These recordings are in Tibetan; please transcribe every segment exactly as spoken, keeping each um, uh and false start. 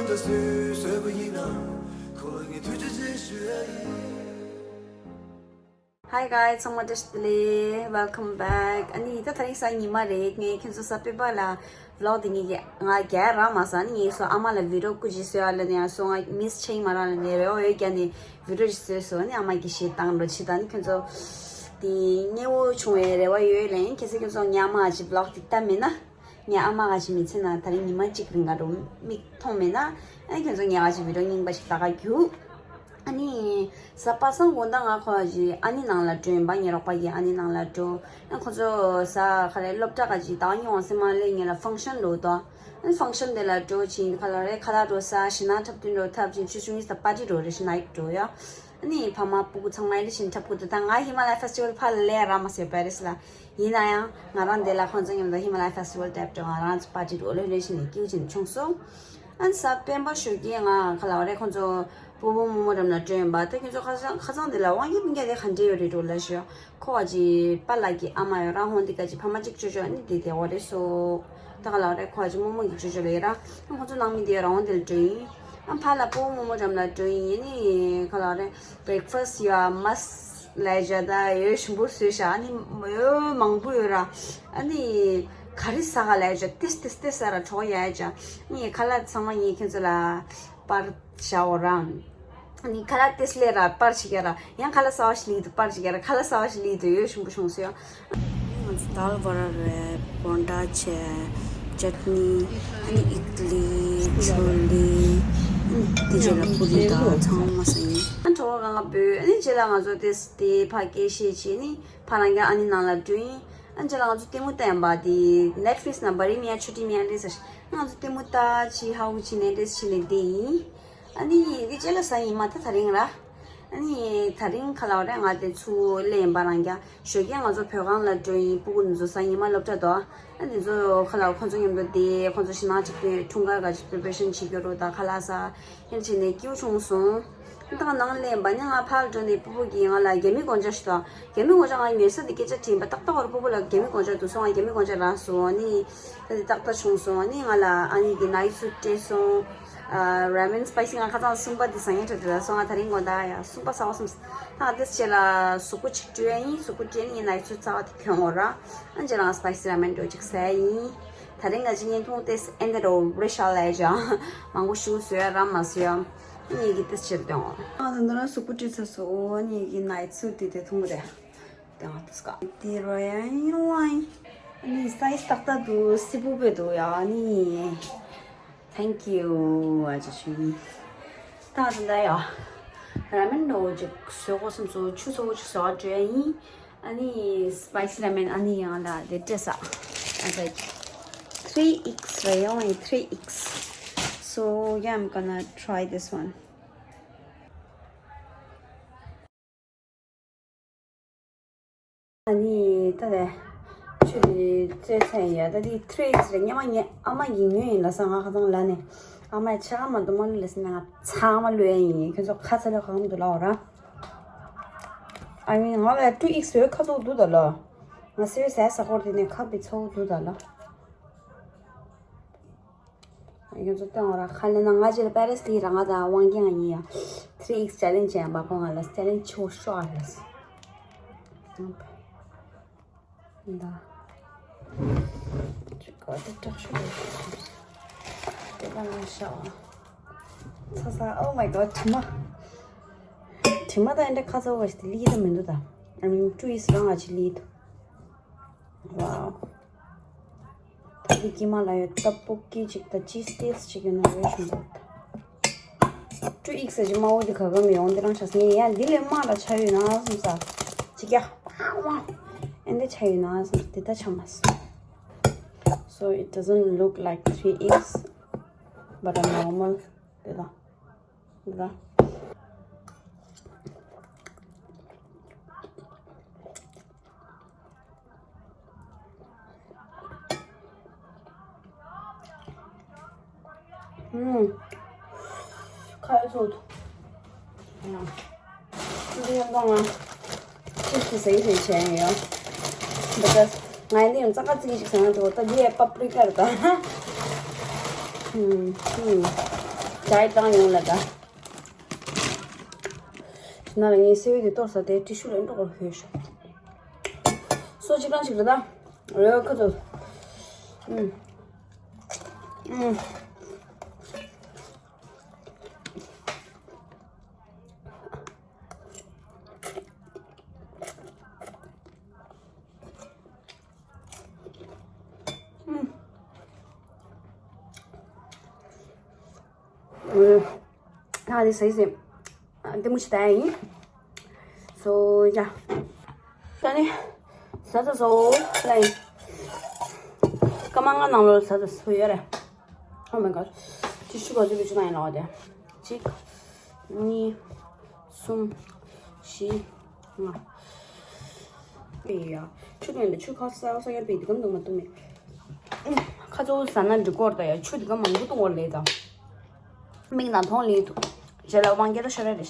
Hi guys, ཚང་མ་བཀྲ་ཤིས་བདེ་ལེགས། Welcome back. ཨ་ནི་ད་དེ་རིང་གཟའ་ཉི་མ་རེད། ངས་ཁྱེད་ཚོ་གཟའ་སྤེན་པ་ལ་vlog དེ་ངས་ང་རྒྱག་རག་མ་སོང་། ཨ་ནི་ངས་སོ་ཨ་མ་ལ་video སྐུ་མཁྱེན་ཟེར་ཡ་ལ་ནས་ཡང་སོ་ང་miss བྱེད་མ་རག་ལ་ནས་རེ་བ་ཡོད་རྒྱ་ནས་video ཞིག་བཟོས་སོང་། ཨ་ནི་ཨ་མ་གི་ཞེ་སྡང་འགྲོ་ཆེད་དང་ནི་ཁྱེད་ཚོ་དེ་མཉེས་པོ་བྱུང་བའི་རེ་བ་ཡོད་ལན། གལ་སྲིད་ཁྱེད་ཚོ་ངའི་ཨ་མ་གི་vlog དེ་ལྟ་མེད་ན། ངའི་ཨ་མ་ག་ཞིག་མི་ཚེ་ནང་ད་རིང་ཉི་མ་གཅིག་རིང་ག་རུ་མིག་མཐོང་མེད་ན། ཨ་ཁྱོད་ཚོ་ངའི་ག་ཞིག་video རྙིང་པ་ཞིག་ལྟ་ག་རྒྱུགས། ཨ་ནི་གཟའ་པ་སངས་དགོང་དག་ང་ཁོ་ཞིག་ཨ་ནེ་ནང་ལ་འགྲོ་ཡིན་པ། ངའི་རོགས་པ་གི་ཨ་ནེ་ནང་ལ་འགྲོ། ཨ་ཁོ་ཚོ་གཟའ་ག་རེ་སློབ་གྲྭ་ག་ཞིག་ཟླ་བ་གཉིས་འོང་སེ་མ་ལས་ངེད་ལ་function འགྲོ་དོ། ཨ་ནི་function དེ་ལ་འགྲོ་ཕྱིན་ཁ་ལ་རེ་ཁ་ལག་འགྲོ་ས་ཞིག་ན་འཁྲབ་སྟོན་འགྲོ་ཐབས་ཅིག་ཆུ་ཆུང་ཡིན་ས་party འགྲོ་རེ་ཞིག་ན་ཡིག་འགྲོ་ཡ། ཨ་ནི་ཕ་མ་སྤུ་གུ་ཚང་མ་ཡིན་ཞིང་འཁྲབ་གི་འདུག་ད་ང་Himalaya festival ཕར་ལ་ལས་རག་མ་སོང་Paris ལ། ཡིན་ན་ཡང་ང་རང་འདི་ལ་ཁོང་ཚོ་མཉམ་དུ་Himalaya festival དེབ་འགྲོ་ང་རང་ཚོ་party འགྲོ་ལོས་ལོས་ཞིག་ནས་སྐྱིད་ཅིང་བྱུང་སོང་། ཨ་ནི་གཟའ་སྤེན་པ་ཞོགས་ཀས་ང་ཁ་ལ་བ་རེ་ཁོང་ཚོ་སྤོ་བོ་རྨོ་མོ་འགྲམ་ལ་འགྲོ་ཡིན་པ། ད་ཁྱོད་ཚོ་ཁ་སང་ཁ་སང་འདི་ལ་དབང་སྐྱིད་སྤུན་ཀྱག་དེ་ག་འདྲས་ཡོད་རེད་འགྲོ་ལ་ཞོ། ཁོ་བ་ཅི་པཱ་ལགས་ཀྱི་ཨ་མ་ཡོད་རང་ཧོན་འདི་ག་ཅི་ཕ་མ་གཅིག་ཅོ་ཅོ་ནི་དེ་དེ་འོ་རེད་སོ། ད་ག་ལ་རེད་ཁོ་བ་ཅི་རྨོ་མོ་གི་ཅོ་ཅོ་ལ་ཡོད་ར། ཁོ་ཚོ་ནང་མི་དེ་རང་ཧོན་འདི་ལ་འགྲོ་ཡིན། ཨ་ཕ་ལ་སྤོ་རྨོ་མོ་འགྲམ་ལ་འགྲོ་ཡིན་ནི་ག་ལ་རེད། breakfast ཡ་must ལས་བྱ་ད་ཡོད་ཞིམ་པོ་བཟོས་ཤག་ཨ་ནི་ཡོད་མང་པོ་ཡོད་ར། ཨ་ནི་ག་རེ་ཟ་ག་ལས་བྱ་ཏེས་ཏེས་ཏེས་ཟ་ར་གྲོགས་ཡ་ཡ་བྱ། ངས་ཁ་ལག་ཚང་མ་ངས་ཁྱོད་ཚོ་ལ་པར་བྱའོ་རང་། ཨ་ནི་ཁ་ལག་ཏེས་ལས་ར་པར་བྱེད་ཀྱ་ར། ཡང་ཁ་ལག་ཟ་བ་ཞིག་ལི་འདུག་པར་བྱེད་ཀྱ་ར། ཁ་ལག་ཟ་བ་ཞིག་ལི་འདུག་ཡོད་ཞིམ་པོ་བྱུང་སོང་ཡ། ང་ཚོ་དཱལ་བ་ར་རེད། བོན་ཌ་བྱས། ཅཊ་ནི། ཨ་ནི་ཨིད་ལི། ཆོ་ལི། ཨ་ནི་དེ་རྗེས་ལ་པུ་རི་དང་ཚང་མ་ཟ་ཡིན། ཨ་གྲོགས་གང་ག་བོས། ཨ་ནི་རྗེས་ལ་ང་ཚོ་དེ་དེ་ཕ་སྐད་བཤད་བྱས་ནི་ཕ་རང་རྒྱ་ཨ་ནི་ནང་ལ་འགྲོ་ཡིན། ཨ་ནི་རྗེས་ལ་ང་ཚོ་ལྟད་མོ་ལྟ་ཡིན་པ་དེ་Netflix ན་བ་རི་མི་ཡ་ཆོ་ཏི་མི་ཡ་འདྲེས་ཟེར། ང་ཚོ་ལྟད་མོ་ལྟ་ཅི་ཧ་གོ་ཅི་ནས་འདྲེས་ཆི་ལས་བསྡད་ཡིན། ཨ་ནི་འདི་རྗེས་ལ་ཟ་ཡིན་མ་ད་དེ་རིང་ར། ཨ་ནི་དེ་རིང་ཁ་ལ་བ་རེད་ང་དེ་ཚུར་སླེབས་ཡིན་པ་རང་རྒྱ། ཞོགས་ཀས་ང་ཚོ་བོད་ཁང་ལ་འགྲོ་ཡིན། སྤུ་གུ་འདི་ཚོ་གཟའ་ཉི་མ་སློབ་གྲྭ་དོ། ཨ་འདི་ཚོ་ཁ་ལ་ཁོ་ཚོ་མཉམ་དུ་བསྡད་ཁོ་ཚོ་ཞིག་ནང་གཅིག་པུ་འཁྲུངས་སྐར་ག་ཅིག་preparation བྱེད་རྒྱུ་རུ་ད་ཁ་ལག་ཟ་ཡིན་བྱས་ནས་སྐྱིད་པོ་བྱུང་སོང་། ད་ནང་སླེབས་པ་ནི་ང་ཕར་འགྲོ་ནས་སྤུ་གུ་གིས་ང་ལ་རྒྱ་མི་གོན་ཆ་ཞིག་དང་རྒྱ་མི་གོན་ཆ་ང་ཉོས་ས་དེ་སྐད་ཆ་དྲིས་པ་ཏག་ཏག་བར་སྤུ་གུ་ལ་རྒྱ་མི་གོན་ཆ་འདུག་སོང་ང་རྒྱ་མི་གོན་ཆ་རག་སོང་ནི། ད་དེ་ཏག་ཏག་བྱུང་སོང་ནི་ང་ལ་ཨ་ནི་གི་night suit སྤྲད་སོང་། ramen spicy ང་ཁ་ཚང་སུམ་པ་དེ་ཟ་ངེས་འཕྲོད་དེ་ལ་སོང་ང་ད་རིང་དགོང་དག་ཡ་སུམ་པ་ཟ་བ་སོང་། ད་དེ་ཆེ་ལ་གཟུགས་པོ་ཅིག་བཀྲུས་ཡ་ཡིན། གཟུགས་པོ་བཀྲུས་ནི་night suit ཚ་བ་དེ་གྱོན་འོ་ར། ཨ་ཅེ་རང་spicy ramen འདྲ་ཅིག་ཟ་ཡ་ཡིན། ད་རིང་ང་ཅི་བརྙན་ཐུང་ཏེས་ཨེན་དེ་རོ་རེ་ཤ་ལ་ཡ་ཅང་མང་པོ་ཞུ་བཟོས་ཡ་ར་མ་བཟོས་ཡ། ཨ་ནི་གི་ཏེས་ཆེར་དོན། ཨ་ད་འདི་རང་གཟུགས་པོ་བཀྲུས་ཚར་སོང་། ཨ་ནི་གི་night suit དེ་དེ་ཐུང་རེད། དེ་ང་ཏེས་ཀ་དེ་རོ་ཡ་ཡིན་ལ་ཡིན། ཨ་ནི་size ཏག་ཏག་འདུག་སི་པུ་པེ་འདུག་ཡ་ཨ་ནི། Thank you ཨ་ཅེ་ཞུ་ཡིན། ད་ད་ད་ཡ། ramen འདྲ་བོ་ཅིག་བཟོ་དགོས་བསམ་སོང་། ཆུ་ཚ་བོ་ཅིག་བཟོ་བ་འགྲོ་ཡ་ཡིན། ཨ་ནི་spicy ramen ཨ་ནི་ཡང་ལ་དེ་སྤྲད་ས། ཨ་ད་three X རེད་ཡོང་ཡིན། three X. So yeah, I'm gonna try this one. ཨ་ནི་ད་ལས་ཆུ་དེ་བཙོས་ཚར་ཡིན་ཡ། ད་དེ་three X རེད། སྔོན་མ་ངས་ཨ་མ་ཡིན་ཉོས་ཡིན་ལ་ས་ང་ཁ་ཚང་ལ་ནས་ཨ་མས་ཆ་ག་མ་འདུག་མ་ལུས་ལ་ས་ནས་ང་ཚང་མ་ལུས་ཡ་ཡིན། ཁྱོད་ཚོ་ཁ་ཚ་ལོས་གང་འདུག་ལ་འོ་ར། ཨ་ནི་ང་ལ་two X ཡོད་ཁ་ཚོགས་འདུག་ད་ལ། ང་སེ་བའི་ཟས་ཟ་ཁོར་དེ་ནས་ཁ་བི་ཚོགས་འདུག་ད་ལ། ཡོད་ཚོ་སྟོན་འོ་ར་ཁ་ལེ་ན་ང་ཅི་ལ་པེ་རེ་སི་ལི་ར་ང་དང་དབང་རྒྱལ་ང་ཡིན་ཡ། three X challenge ཡང་བ་ཁོ་ང་ལ་challenge ཆེ་བོ་ཤོག་ཨ་རེད། ད་ཅི་ག་དེ་དྲག་ཤོས་རེད། དེ་ལ་ང་ཤ་བ་ཚ་ཚ། Oh my god དྲི་མ། དྲི་མ་ད་ཨེ་འདྲ་ཁ་ཚ་བ་ཞིག་དེ་ལི་ད་མི་འདུག་ད། I mean two X རང་ང་ཅི་ལི་འདུག Wow. ད་འདི་ཀི་མ་ལ་ཡོད་ཏ་པོ་ཀི་ཅིག་ད་cheese taste ཅིག་ཡོད་ན་རེ་བྱུང་འདུག two X ཅིག་དམའ་བོ་འདི་ག་གམ་ཡོང་འདི་རང་ཆ་སྙིང་ཡ། འདི་ལས་དམའ་ལ་ཆ་ཡོད་ན་སོང་ས་ཅིག་ཡ། ཨེ་འདི་ཆ་ཡོད་ན་སོང་འདི་ད་ཆ་མ་སོང་། So it doesn't look like three X, but a normal འདི་ད། ལ། ཨུམ། ཁ་ཡོད་ཚོད། ཡང་། འདི་ཡང་གང་ང་། ཅིག་ཅིག་ཟེར་ཟེར་བྱས་ཡོད། འདི་ག་ང་འདི་ཡང་རྩ་ཁ་ཙིག་ཅིག་ཟེར་ན་འགྲོ་ད་འདི་ཡང་པ་པི་རི་ཀ་རེད་ད། ཨུམ། ཨུམ། ཇའི་བཏང་ཡོང་ལ་ད། ན་ལ་ངའི་སེ་བའི་དེ་གཏོར་ས་དེ་ཏི་ཤུ་ལ་འགྲོ་གོ་ཧོས་ཤོ། སོ་གཅིག་རང་ཞིག་རེད་ད། རེད་ཁ་ཚོ། ཨུམ། ཨུམ། ད་དེ་ཟེར་ཟེར། ལྟད་མོ་ཞིག་ལྟ་ཡ་ཡིན། སོ་ཡ། ད་ནི། ཟ་ད་སོ། ལ་ཡིན། སྐར་མ་ལྔ་ནང་ལོགས་ཟ་ད་སོ་ཡོད་རེད། Oh my god. ཅི་ཤུ་ག་ཚོད་བེད་སྤྱོད་གནང་ཡིན་ལགས་དེ། གཅིག་གཉིས། གསུམ། བཞི། ལྔ། ཨེ་ཡ། ཆུ་དེ་འདྲ་ཆུ་ཁ་སག་སག་ཡར་བེད་དེ་གམ་འདུག་མ་གཏོགས་མེད། ཁ་ཚོ་ཟ་ན་འགྲིག་གོ་རེད་ད་ཡ། ཆུ་དེ་གམ་མང་པོ་གཏོང་བ་ལས་ད། མིག་ནང་མཐོང་ལེ་འདུག་རྗེས་ལ་དབང་རྒྱལ་ལ་ཤོར་ར་རེད།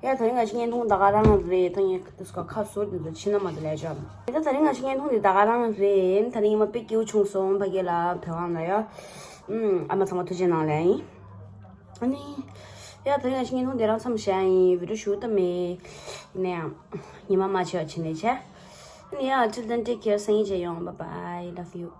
ཡ་ད་རིང་ང་ཅི་བརྙན་ཐུང་ད་ག་རང་རེད། ད་ངས་དེ་སྐོར་ཁ་ཟུར་དེ་ཚོ་ཕྱི་ན་མ་དེ་ལས་བྱ། ད་ད་རིང་ང་ཅི་བརྙན་ཐུང་དེ་ད་ག་རང་རེད། ད་རིང་ཉི་མ་དཔེ་སྐྱིད་པོ་བྱུང་སོང་ཕ་གི་ལ་དེ་དབང་ལ་ཡ། ཨུམ། ཨ་མ་ཚང་མ་ཐུགས་རྗེ་གནང་ལེ་ཡིན། ཨ་ནི། ཡ་ད་རིང་ང་ཅི་བརྙན་ཐུང་དེ་རང་མཚམས་བཞག་ཡིན། བི་ཌིའོ་ཞུ་ད་མེད། ཡིན་ན་ཡང་། ཉི་མ་མ་ཆེ་བ་ཕྱི་ནས་བྱས། ཨ་ནི་ཡ། Till then, take care. སང་ཉིན་མཇལ་ཡོང་། Bye bye, love you.